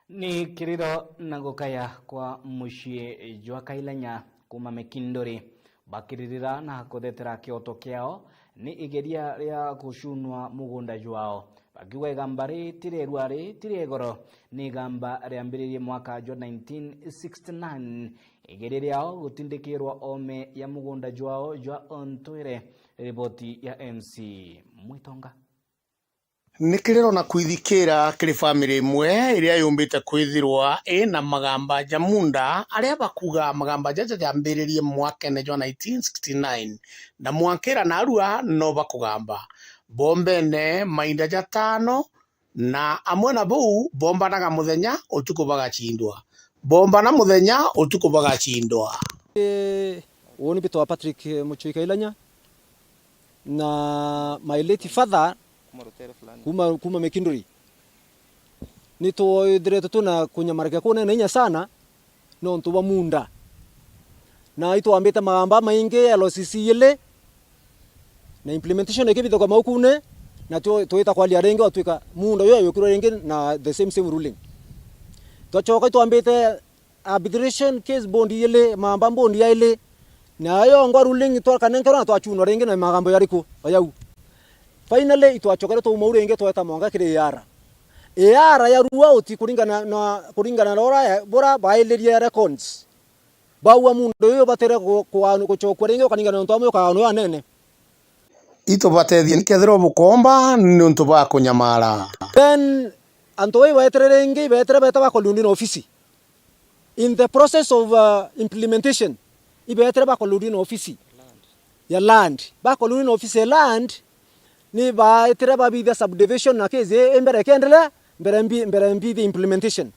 Ni kiriro na gukaya kwa mucii jwa Kailanya kuuma Mikinduri, bakiririra na kuthetera kioto kiao ni igeria ria gucunwa mugunda jwao, bakiuga igamba ri ti rierua, ri ti ria igoro, ni igamba riambiririe mwaka jwa nineteen sixty-nine, igeria riao gutindikirwa oome ya mugunda jwao jwa Ontwire. Riboti ya M C Mwitonga. Ni kiriro na kwithikira kiri family imwe iria yumbite kwithirwa ina magamba ja munda, aria bakuuga magamba jaja jambiririe mwakene jwa nineteen sixty-nine, na mwankira narua no bakugamba. Bombene mainda jatano, na amwe na buu, bombanaga muthenya, utuku bagacindwa. Bombana muthenya, utuku bagacindwa. Ii, uu ni mbitwa Patrick, eh, Muchui Kailanya, na my late father kuuma, kuuma Mikinduri. Ni twithiritwe twina kunyamarika kunene inya sana nontu bwa munda. Na itwambite magamba maingi, L C C ili, na implementation ikibithukwa maukune, na tu-, twita kwaria ringi, watwika munda uyu ayukirwe ringi na the same, same ruling. Twachoka itwambite arbitration case bondi ili, magamba bondi yaili, na yongwa ruling twakanenkerwa na twachunwa ringi na magambo yariku o yau. Finally, itwachokere twauma u ringi tweta mwanka kiri A R. A R yarua uti kuringana na, kuringana na ura, bura bailirie records. Bauga muntu uyu batire ku-, kuga-, guchokua ringi ukaringana na untu amwe ukaganwa anene. Itubatethie nikethirwa bukomba niuntu bwa kunyamara. Then antu bai beetire ringi, ibeetire beeta bakolundwi na ofisi. In the process of, uh, implementation, ibeetire bakolundwi na ofisi ya land. Bakolundwi na ofisi ya land, ni baetire babithia subdivision na case ii mbere ikiendelea, mbere mbi-, mbere mbithia implementation.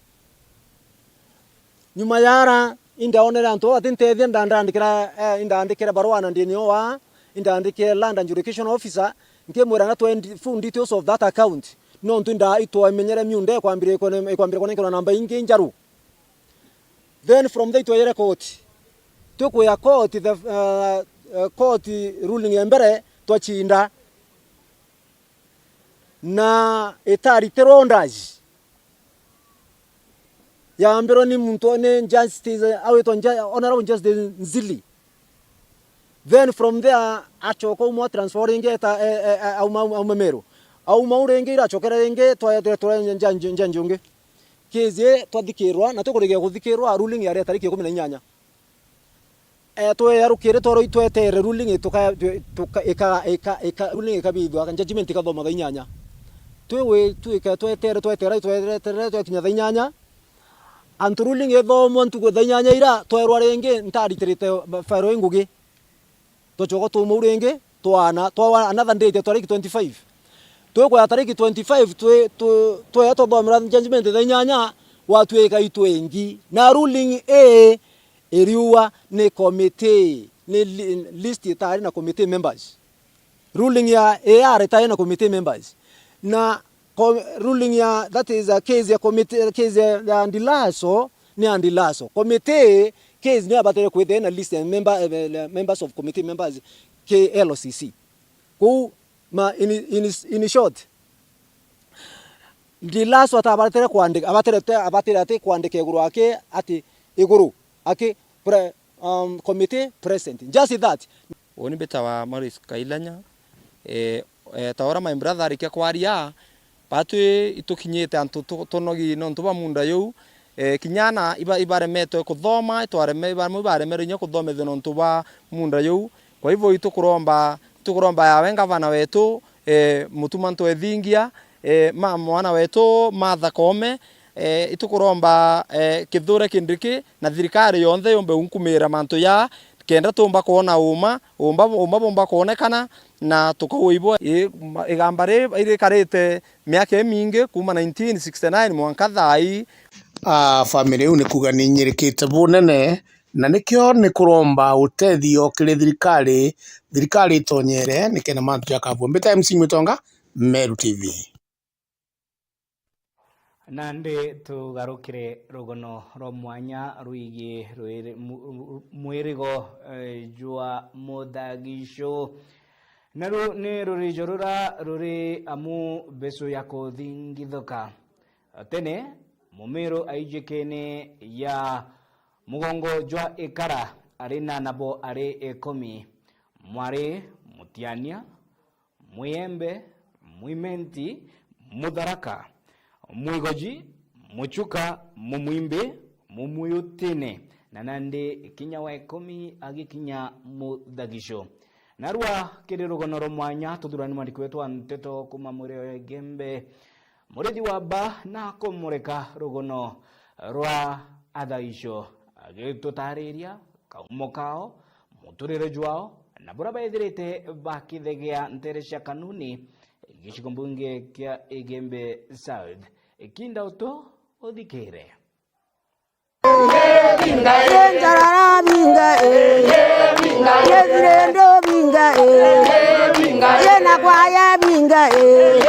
Nyuma ya ara, indaonere antu baba batintethia, nda-, ndaandikira, eh, indaandikire barua na ndini oa, indaandikire land adjudication officer, nkimwira na twenty full details of that account. Nontu inda-, itwamenyere miunda ikwambire kune-, ikwambire kunenkerwa namba ingi njaru. Then from there itwejere court. Tukwia court, the, uh, uh, court ruling ya mbere twachinda. Na itaritirwe orders. Yaambirwe ni muntu, ni Justice, awitwa Ju-, Honorable Justice Nzili. Then from there, acoka auma transfer ringi eta, e, e, e, auma, auma, auma Meru. Auma u ringi, iracokera ringi, twa, twa, twa, nja, nja, nja njungi. Case ii twathikirwa, na tukurikia kuthikirwa, ruling yari ya tariki ikumi na inyanya. Eh, tweyarukire twaroi twetere ruling ituka-, tuka-, ika-, ika-, ika-, ruling ikabithwa, judgment ikathoma thaa inyanya. Twi-, twika twetere, twetere, twetere, twekinya thaa inyanya. Antu ruling ithomwa ntuku thaa inyanya ira, twerwa ringi ntaritirite file ingugi. Twacoka twauma u ringi, twaana, twawa another date ya tariki twenty-five. Twikwaya tariki twenty-five, twi-, twi-, twea twathomerwa judgment thaa inyanya, gwatwika itwengi. Na ruling ii iriuga ni committee, ni li-, list itari na committee members. Ruling ya A R itari na committee members. Na co-, ruling ya, that is a case ya committee, case ya, ya Ndilaso, ni ya Ndilaso. Committee case ni abatire kwithira na list ya member, eh, members of committee members K L C C. Kou ma, in, in, in short, Ndilaso atabatire kwandika, abatire te, abatire ati kwandika iguru aki, ati iguru aki pre-, um, committee president. Just that. Uni mbitawa Maurice Kailanya. Eh, eh, ta uria my brother arikia kwaria, batwi itukinyite antu tu-, tunogi nontu bwa munda yuu. Eh, kinya ana iba-, ibaremetwe kuthoma, itwareme-, bamwe ibaremerwe inya kuthomethua nontu bwa munda yuu. Kwa hivyo itukuromba, itukuromba yawe ngavana wetu, eh, Mutuma M'Ethingia, eh, ma-, mwana wetu Martha Koome, eh, itukuromba, eh, Kithure Kindiki na thirikari yonthe yumbe unkumira mantu ya, kenda tumba kwona uma, umba, umba bumba kwonekana, na tukauibwa. I-, ma-, igamba ri-, irikarite miaka imingi, kuuma nineteen sixty-nine mwanka thaa ii. Ah, family iu ni kuuga ni inyirikite bunene, na nikio ni kuromba utethio kiri thirikari, thirikari itonyere nikenda mantu jakavua. Mbita M C Mwitonga, Meru T V. Nandi tugarukire rugono rwa mwanya rwigii rwiri-, mu-, mu-, mwirigo, eh, jwa Muthagicu. Naru ni rurijo rura ruri amu mbecu ya kuthingithuka. Tene, Mumiru aijikene ya mugongo jwa Ikara ari na nabo ari ikumi: Mwari, Mutiania, Mwiembe, Mwimenti, Mutharaka, Mwigoji, Muchuka, Mumwimbi, Mumuyutine, na nandi kinya wa ikumi agikinya Muthagicu. Narua kiri rugono rwa mwanya, tuthurani mwandiki wetu wa nteto kuma mwiri wa Igembe, Murithi wa Mba, na kumurika rugono rwa Athagicu, agitutariria kaumo kao, muturire jwao, na buria bethirite bakithegea ntere cia Kanuni, gicigo mbunge kia Igembe South. Kinda utu uthikire. Ye njarara binga, eh. Ye thirendo binga, eh. Ye na kwaya binga, eh.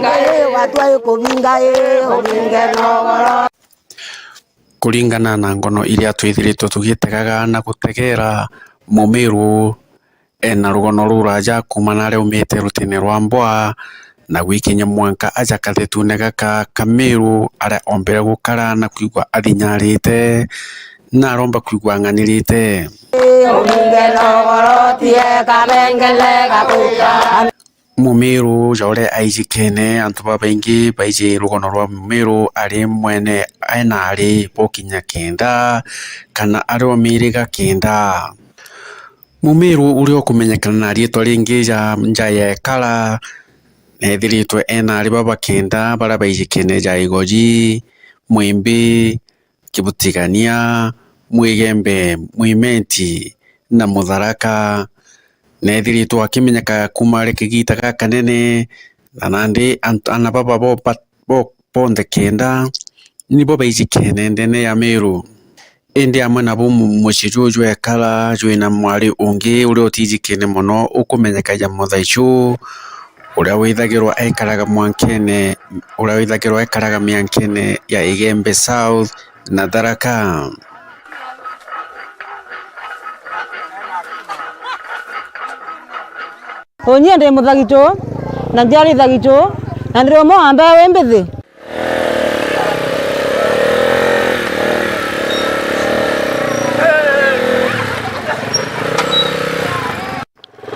Ye watwa ikubinga, eh. Ubinge nogoro. Kuringana na ngono iria twithiritwe tugitegaga na gutegera, Mumiru ena rugono ruraja kuuma naria aumite rutine rwa Mbwa na gwikinya mwanka aja kathetune gaka ka Miru, aria ombire gukara na kwigua athinyarite na aromba kwigua ang'anirite. Mumiru ja uria aijikene, antu babaingi baiji rugono rwa Mumiru ari mwene ena ari bokinya kenda kana ari o miriga kenda. Mumiru uria ukumenyekana na riitwa ringi ja nja ya Ekara, neethiritwe ena ari baba kenda baria baijikene ja Igoji, Mwimbi, Kibutigania, Mwigembe, Mwimenti na Mutharaka. Neethiritwe akimenyeka kuuma ari kigita gakanene, na nandi antu, ana baba bo, bo, bonthe kenda nibo baijikene ndene ya Miru. Indi amwe nabo mu-, mucii juju jwa Ekara jwina mwari ungi uria utijikene mono ukumenyeka ja Muthaicu, uria withagirwa ekaraga mwankene, uria withagirwa ekaraga miankene ya Igembe South na Tharaka. Unyie ndi Muthagicu, na njiari Thagicu, na ndiri umwe wa mbewe mbithi.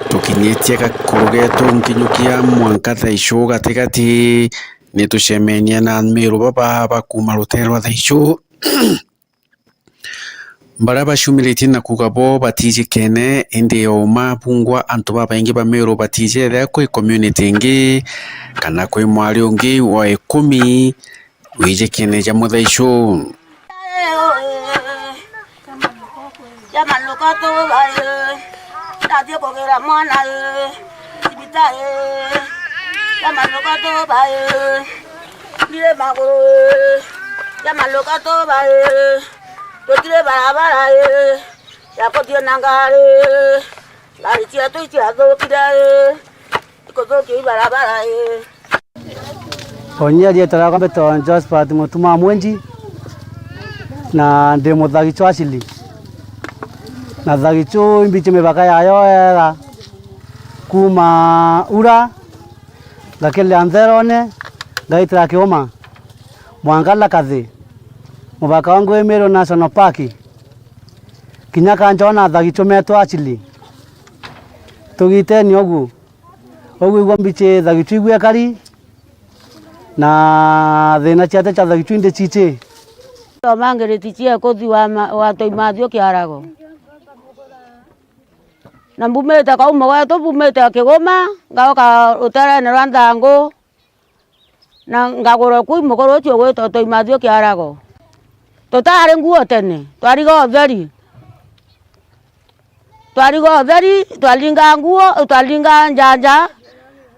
Tukinyitie gakuru getu nkinyukia mwanka Thaicu gatigati, ni tucemenie na Miru baba ba kuuma rutere rwa Thaicu. Baria baciumiritie na kuuga bo batijikene, indi o uma bungwa antu babaingi ba Miru batijethea kwi community ingi kana kwi mwari ungi wa ikumi wijikene ja Muthaicu. Jamanuka tubae, ndathie kugira mwana e, cibitari. Jamanuka tubae, ndire maguru e, jamanuka tubae, tutire barabara e, ya kuthie na ngari, ngari cietu iciathukire e, ikuthukia ibarabara e. Onyia riitwa riakwa mbitagwa Josephat Mutuma Mwenji, na ndi Muthagicu actually. Na Thagicu imbitie mibaka yayo wega, kuuma Ura, ngakiria Ntherone, ngaitira Kiuma, mwanka Lakathi, mubaka wa Ngui Miru National Park, kinya Kanjona Thagicu metu actually. Tugiteni uguo. Uguo igua mbichi Thagicu igua ekari, na thina ciate cia Thagicu indi cici. Omangiriti cia kuthi wa ma-, wa Toimathiu Kiarago. Na mbumite kau mugwetu, mbumite Kiguma, ngauka ruterene rwa Nthangu. Na ngagurwa kuu mukuru ucio ugwitwa Toimathiu Kiarago. Tutaari nguo tene, twariga utheri. Twariga utheri, twaringa nguo, twaringa njanja.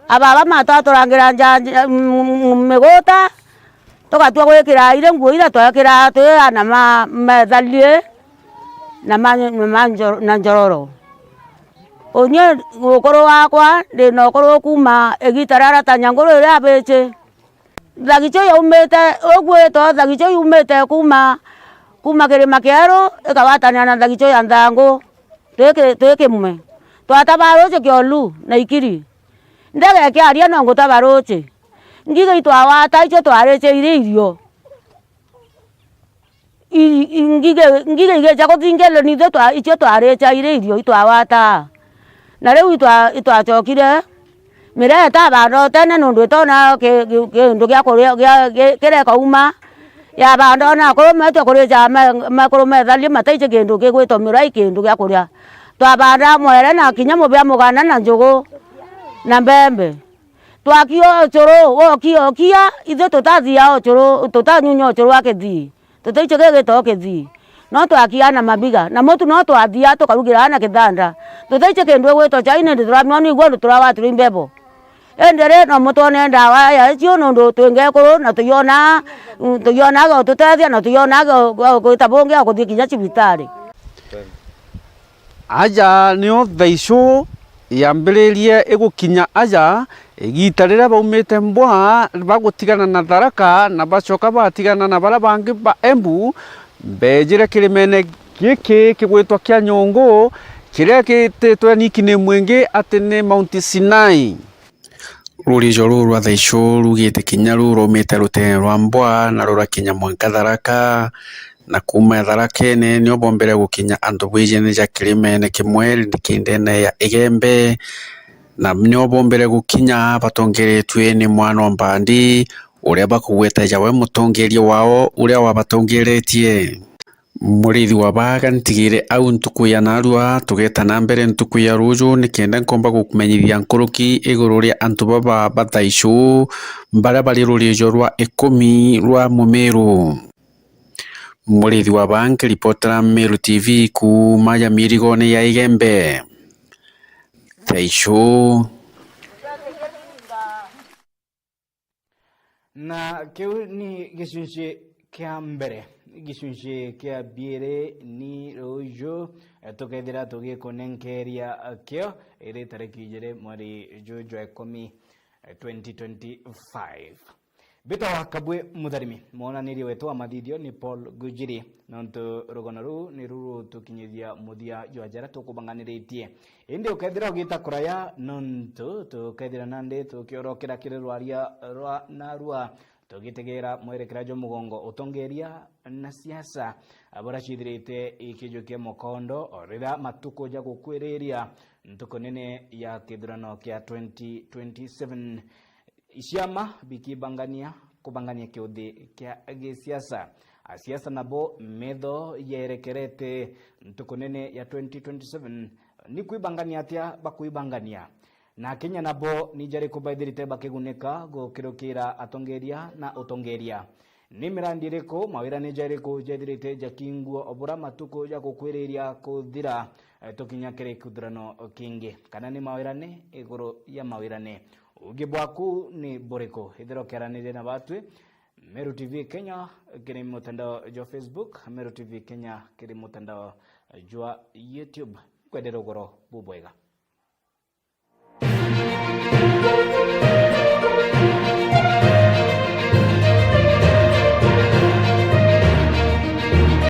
Ababa matu aturangira njanja, m-, m-, miguta, tugatua gwikira iri nguo iria twekiraga twi ana ma, metharie na ma, na ma njo-, na njororo. Unyie ukuru wakwa, ndi na ukuru kuuma igiita ria arata Nyanguru iria abici. Thagicho yaumite, ugwito thagicho yumite kuma, kuma kirima kieru, ikagwatanira na thagicho ya nthangu, twi ki-, twi kimwe. Twataba ruuji kiolu na ikiri. Ndege ikiaria no ngutaba ruuji. Ngigi itwawata icio twariciire irio. I-, i-, ngigi, ngigi igeecha kuthingirwa nithu twa-, icio twaricaire irio itwawataa. Na riu itwa-, itwacokire, miraa itabanda utene nundu itona ki-, ki-, kindu gia kuria, gia, gi-, kiria ikauma. Yabanda ona akuru meetwa kurica me-, mekuru metharia mataici kindu kigwitwa miraa i kindu gia kuria. Twabanda mwere na kinya mubia mugana na njugu na mbembe. Twakia ucuru, wokia ukia, ithui tutathia ucuru, tutanyunya ucuru wa kithii. Tutaici gigitoo kithii. No twakia na mabiga, na mutu no twathia tukarugira aana kithanda. Tutaici kindu igwitwa chai, nindi turamia ni igua ndu turawatirwa imbebo. Indi ri no mutwone ndawa ya icio nundu twi ngekuru na tuyona, tuyona ga ututethia na tuyona ga, ga gwita bungi ga kuthii kinya cibitari. Aja nio thaicu yambiririe igukinya aja, igiita riria baumite Mbwa bagutigana na Tharaka na bacoka batigana na baria bangi ba Embu, beejire kirimene giki kigwitwa kia Nyungu, kiria gititwe niki ni mwingi ati ni Mount Sinai. Rurijo ruu rwa thaicu rugite kinya ruu rwaumite ruteene rwa Mbwa na rurakinya mwanka Tharaka, na kuuma Tharakene nio bombire gukinya antu bwijene ja kirimene kimwe ndikindene ya Igembe, na nio bombire gukinya batongeretue ni mwana wa Mbandi, uria bakugweta jawe mutongeria wao uria wabatongeretie. Murithi wa baaga ntigire au ntuku ya naarua, tugeeta na mbere ntuku ya ruuju nikenda nkomba gukumenyithia nkuruki iguru ria antu baba ba thaicu, baria bari rurijo rwa ikumi rwa Mumiru. Murithi wa baa nkiripotera Meru T V kuuma ja mirigone ya Igembe. Thaicu. Na kiu ni gicunci kia mbere. Gicunci kia biiri ni ruuju, eh, tukethira tugikunenkeria, eh, kio iri tariki ijiri mweri juju jwa ikumi, eh, twenty twenty-five. Mbitagwa Kabwe Mutharimi, mwonaniria wetu wa mathithio ni Paul Gujiri, nontu rugono ruu niru rutukinyithia muthia jwa jaria tukubanganiritie. Indi ukethira ugiita kuraya, nontu tukethira nandi tukiorokera kiri rwaria rwa narua, tugitegera mwerekera jwa mugongo utongeria na siasa, buria ciithirite ikijukia mukondo o riria matuku ja gukwiriria ntuku nene ya kithurano kia twenty twenty-seven. Ciama bikibangania kubangania kiuthi kia gisiasa. Asiasa nabo metho yerekerete ntuku nene ya twenty twenty-seven, ni kwibangania atia bakwibangania, na Akenya nabo ni jariku baithirite bakigunika gukirukira atongeria na utongeria. Ni mirandi iriku, mawira ni jariku jethirite jakingua o bura matuku ja gukwiriria kuthira, eh, tukinya kiri kithurano kingi? Kana ni mawira ni iguru ya mawira ni? Uugi bwaku ni buriku? Ithira ukiaraniria na batwi, Meru T V Kenya kiri mutandao jwa Facebook, Meru T V Kenya kiri mutandao jwa YouTube. Nkwendere ugoro bubwega.